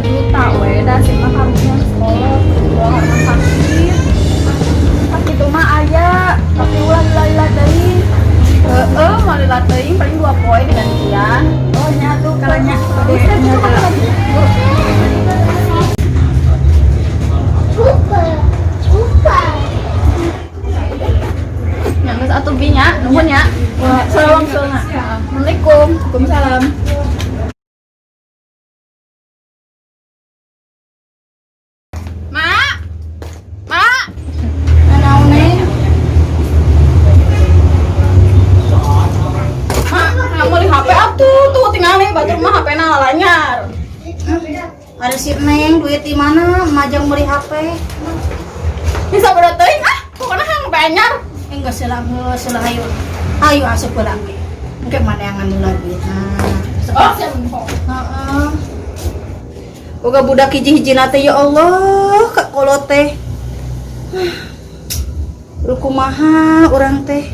2 juta we, da sih mah karunya sekolah, dua rumah sakit. Ah, kitu mah aya, tapi ulah lila-lila teuing. Heeh, mau lila teuing paling 2 poe digantian. Oh, nya tuh kalanya. Bisa tuh makan lagi. Nya geus atuh bi nya, nuhun nya. Salam salam. Assalamualaikum. Waalaikumsalam. Mak. Mak. Naon, Neng? Mak, nggak meuli HP atuh, tuh tinggal nih batur mah HP-na lalanyar. Ada si Neng duit di mana? Majang beli HP. Bisa bodoh teuing ah, pokoknya hang anyar. Enggak salah, enggak salah, ayo. Ayo asup heula ge. Engke mana yang anu lagi. Nah, Oh, siap. heeh. Boga budak hiji-hiji teh ya Allah, ka kolot teh. Duh, kumaha urang teh.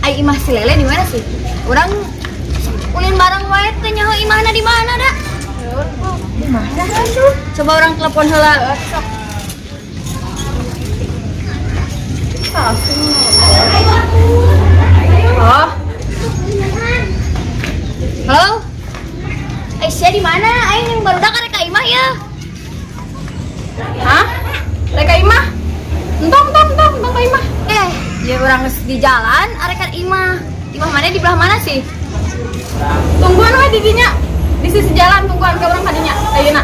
Ai imah si Lele di mana sih? Urang ulin bareng wae teh nyaho imahna di mana da? Di mana tuh? Coba orang telepon heula. Sok. Oh, Halo? Aisyah di mana? Aing yang barudak arek ka imah ya. Hah? Rek ka imah? Entong, entong, entong, entong ka imah. Ya urang geus di jalan arek ka imah. Imah mana di belah mana sih? Tungguan we di dinya. Di sisi jalan tungguan ke urang kadinya. Ayeuna.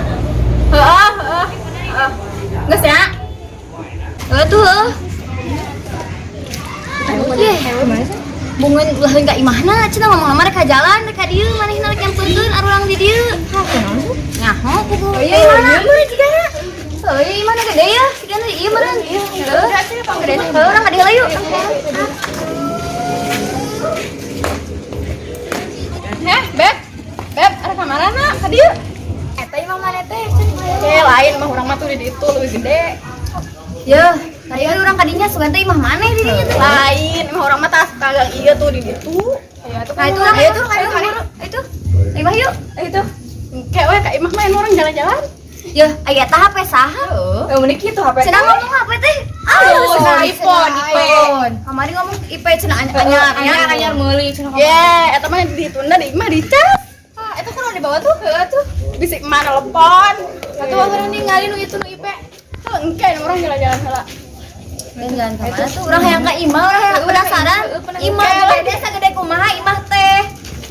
Heeh, heeh. Heeh. Geus ya? Heuh tuh heuh. Yeh, bunguin ulah ka imahna cenah ngomong lama rek ka jalan rek ka dieu manehna rek nyampeurkeun arurang di dieu. Nyaho kudu. Oh iya, Imahna iya. meureun cigana. Heuh, ieu imahna gede ya, cigana ieu meureun. Heuh, heuh urang ka dieu heula yuk. Heh, Beb. Beb, arek ka marana? Ka dieu. Eta imah mana teh? Eh, lain mah urang mah tuh di ditu leuwih gede. Yeuh, tadi kan urang kadinya sugan teh imah maneh di dinya teh. Lain, mah urang mah tas kagang ieu tuh di ditu. Ayo atuh. Nah itu urang, Ayo ayo tuh, tuh, ayo ayo tuh, ayo tuh. Imah yuk. Ayo tuh. Kayak we ka imah mah urang jalan-jalan. Yeuh, aya tah HP saha? Heeh. Mending kitu HP. Cenah ngomong HP teh. Ah, Oh, cenah iPhone, iPhone. Kamari ngomong IP cenah anyar, Anyar, anyar meuli cenah. Ye, eta mah ditunda di imah dicas. Ah, eta kunaon dibawa tuh? Heeh tuh. Bisi emak telepon. Atuh urang ningali nu itu nu IP. Heuh, engke urang jalan-jalan heula. Jalan ka mana tuh? Urang hayang ka imah, urang hayang penasaran. Imah gede sagede kumaha imah teh.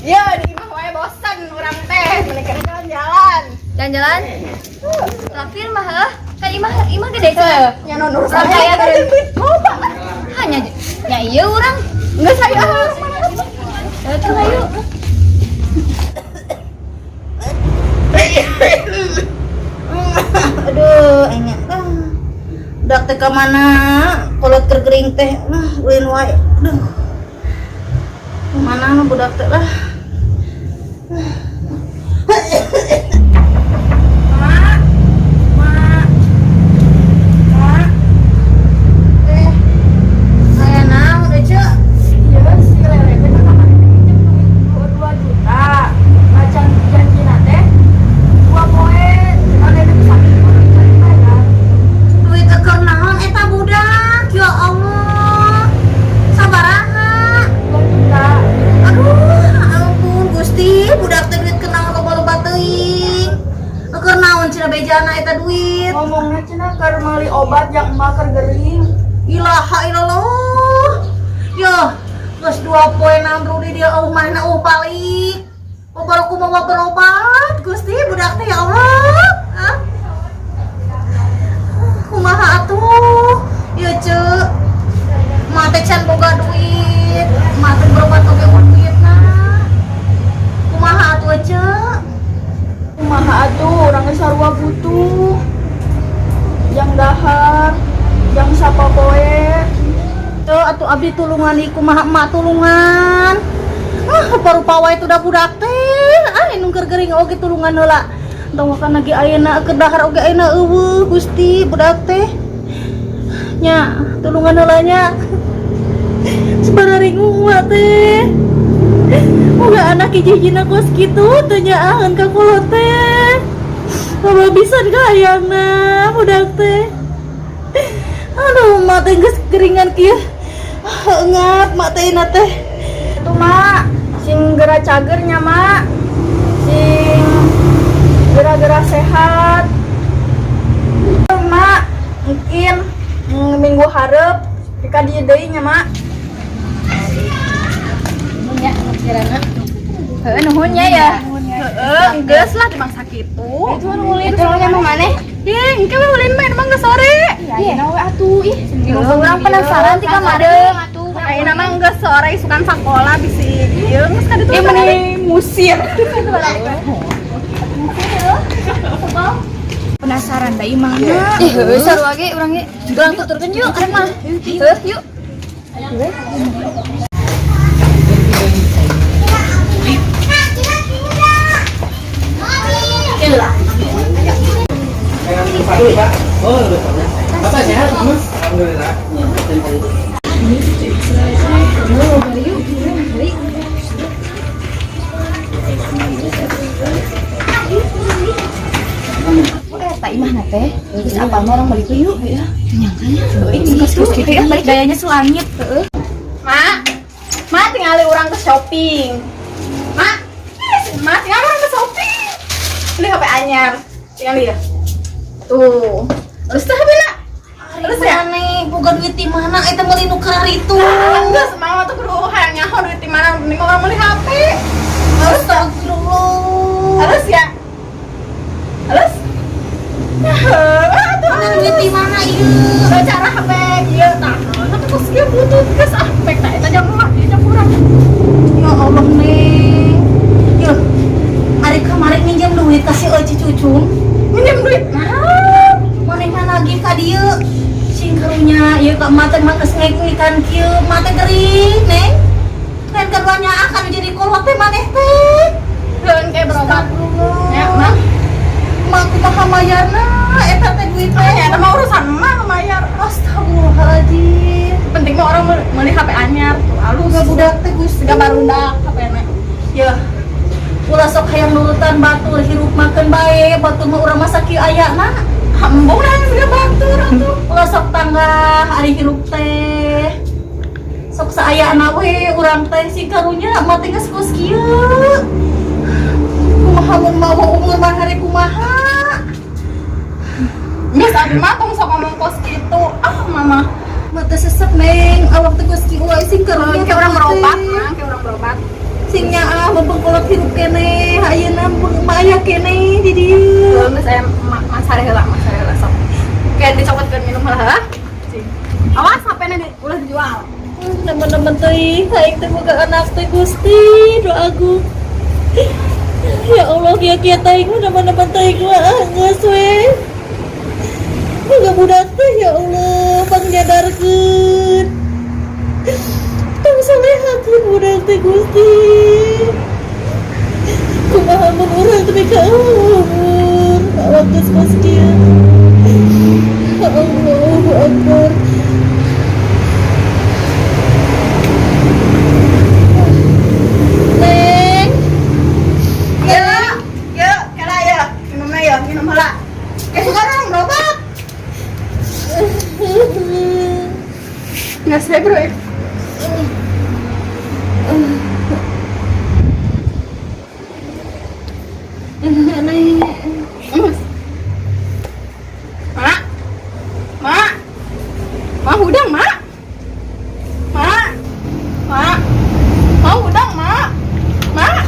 Ya, di imah wae bosan urang teh, mending keur jalan-jalan. Jalan-jalan. Terakhir mah heuh, kan imah imah gede cenah. Nya non urusan Urang kaya duit loba. Hanya nya ieu urang. Geus ayo ah, urang mana tuh? Heuh tuh ayo. Aduh, enak. Ah. Budak teh ka mana? Kolot keur gering teh. Ah, ulin wae. Aduh. Mana budak teh lah. Mak. Mak. Mak. Eh. Aya naon euy, Ceu? Iya, si Lele teh kan kamari teh minjem duit 2 juta. Macan janjina teh 2 poe. Ada teh saminggu dicari bayar. Duit teh keur naon eta budak? Ya Allah. Sabaraha? 2 juta. Aduh, ampun Gusti, budak teh duit keur naon loba-loba teuing. Keur naon cenah bejana eta duit? Ngomongna cenah keur meuli obat yang emak keur gering. Ilaha illallah. Yo, geus 2 poe naon Rudi dia eueuh manehna eueuh balik. Oh, baru ku mau berobat, Gusti budak teh ya Allah. Hah? Kumaha atuh? Ieu Ceu. Emak teh can boga duit. Emak teh berobat oge eueuh duitna. Kumaha atuh Ceu? Kumaha atuh urang geus sarua butuh. Yang dahar, yang sapopoe. Tuh atuh abdi tulungan ieu kumaha emak tulungan. Ah, rupa-rupa wae tuh da budak teh. Ah, nu keur gering oge tulungan heula. Tong makan lagi ayeuna keur dahar oge ayeuna eueuh Gusti budak teh. Nya, tulungan heula nya. Sabararingung emak teh. Boga anak hiji-hijina kos kitu teu nyaaheun ka kolot teh. Loba pisan kahayangna budak teh. Aduh, mak teh geus geringan kieu. Engap mak teh ina teh. Itu, Mak, sing gera cagernya, Mak. Sing gera-gera sehat. Mak, mungkin minggu hareup ka dieu deui nya, Mak. Nuhun ya kirana. Heeh, nuhun nya ya. Heeh, geus lah dimangsa kitu. Itu ulin soalnya mau maneh. Ye, engke we ulin mah emang geus sore. Iya, we atuh ih. Urang penasaran ti kamari. Ayeuna mah geus sore isukan sakola bisi ieu geus ka ditu. Ieu meni musir. Penasaran da imahna. Ih, heueuh sarua ge urang ge. Urang tuturkeun yuk, arek mah. Heuh, yuk. Bapak sehat, Mas? Alhamdulillah. Oh, eta imahna teh. Geus apal mah urang balik yuk. Ya. Nyangkanya. Heueuh, geus kitu ya balik gayanya selangit. Heeh. Mak, Mak tinggal urang ke shopping. Mak, yes, Mak tinggal urang ke shopping. Beli HP anyar. Tinggal ya. Tuh. Terus teh HP-na. Terus ya. Maneh boga duit di mana eta meuli nu kararitu? Enggak, semangat tuh kudu hayang nyaho duit di mana mending urang meuli HP. Astagfirullah. Terus ya. Terus. Nah, tuh Mana duit di mana ieu? Secara HP ieu tah. Tapi kok kieu butuh geus ah pek tah eta jam mah ieu jam kurang. Ya Allah, Neng. Yeuh. Ari kamari minjem duit ka si Euci Cucung. Minjem duit. Nah, Manehna nagih ka dieu. Sing karunya ieu ka emak teh mah geus ngek-ngekan kieu, emak teh gering, Neng. Lain kadua nyaah kanu jadi kolot teh maneh teh. Heun kayak berobat. Astagfirullah. Ya, Mak. Mak kumaha mayarna eta teh duit teh? Ya, eta mah urusan emak mayar. Astagfirullahaladzim. Penting mah orang meuli HP anyar tuh alus. Boga budak teh Gusti. Siga barundak HP-na. Yeuh. Ulah sok hayang nurutan batur hirup makeun bae, batur mah urang mah sakieu ayana. Embung dah siga batur atuh. Ulah sok tanggah ari hirup teh. Sok saayana we urang teh sing karunya mah teh geus kos kieu. Kumaha mun mawa umur mah hari kumaha? Geus abi mah tong sok ngomong kos kitu. Ah, mama. Mah teh sesek, Neng, awak teh geus kieu wae sing karunya Kayak orang teh. berobat, mah, kayak orang berobat. Sing nyaah bengkolot hirup keneh, ayeuna mah aya keneh di dieu. Heeh, geus aya masare heula, masare heula sok. Kayak dicokotkeun minum heula heula. Cing. Awas HP-na di ulah dijual. Teman-teman teh, aing teh boga anak teh Gusti, doa agung. Ya Allah, kieu-kieu teh teman-teman teh mah geus we. Boga budak teh ya Allah, pangjadarkeun. Tong solehakeun budak teh Gusti. Kumaha mun urang teh ka umur, awak geus kos kieu. Allahu Akbar. Neng. Ya, ya, kela ya, minumnya ya, minum heula. Kayak suka orang berobat. Nggak saya bro ya. Neng. Mak, mak, mak udang mak, mak, mak, mau udang mak, mak,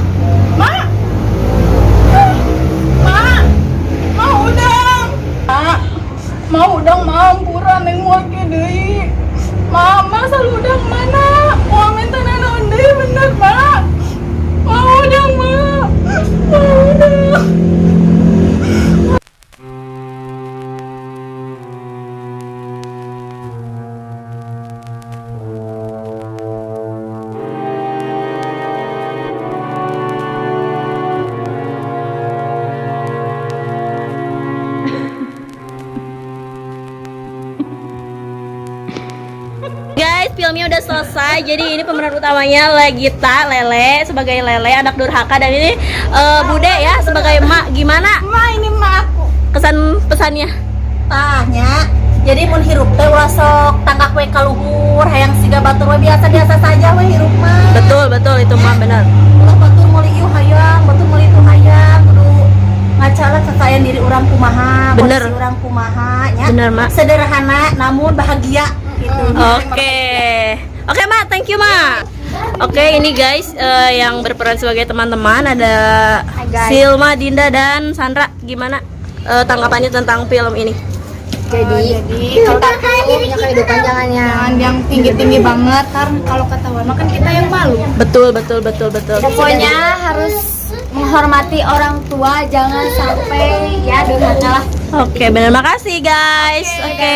mak, mak, mau udang, mak, mau udang mampura neng moal kieu deui. Mama selalu udang mana? Mau minta naon deui bener mak. Mau udang mak, mau udang. Filmnya udah selesai. Jadi ini pemeran utamanya Legita Lele sebagai Lele anak durhaka dan ini Bude ya sebagai emak. Gimana Ma, ini emak aku. Kesan pesannya? Tah nya. Jadi mun hirup teh ulah sok tangkah we kaluhur, hayang siga batur we, biasa-biasa saja we hirup mah. Betul, betul itu mah benar. Ulah batur meuli ieu hayang, batur meuli itu hayang, kudu ngacala kekayaan diri urang kumaha, Bener. Kondisi urang kumaha nya. Bener, Mak. Sederhana namun bahagia gitu. Oke. Oke, Mak, thank you, Mak. Oke, ini guys, yang berperan sebagai teman-teman ada Guys. Silma, Dinda dan Sandra. Gimana tanggapannya tentang film ini? Jadi, Jadi kita tuh punya kehidupan jangan yang jangan yang tinggi-tinggi banget, kan kalau ketahuan mah kan kita yang malu. Betul, betul, betul, betul. Pokoknya harus menghormati orang tua, jangan sampai ya durhaka lah. Oke, benar. Makasih, guys. Oke,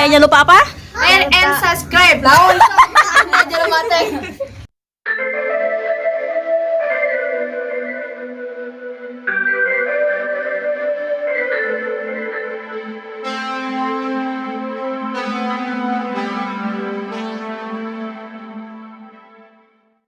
jangan lupa apa? Like and subscribe. Lawan aja.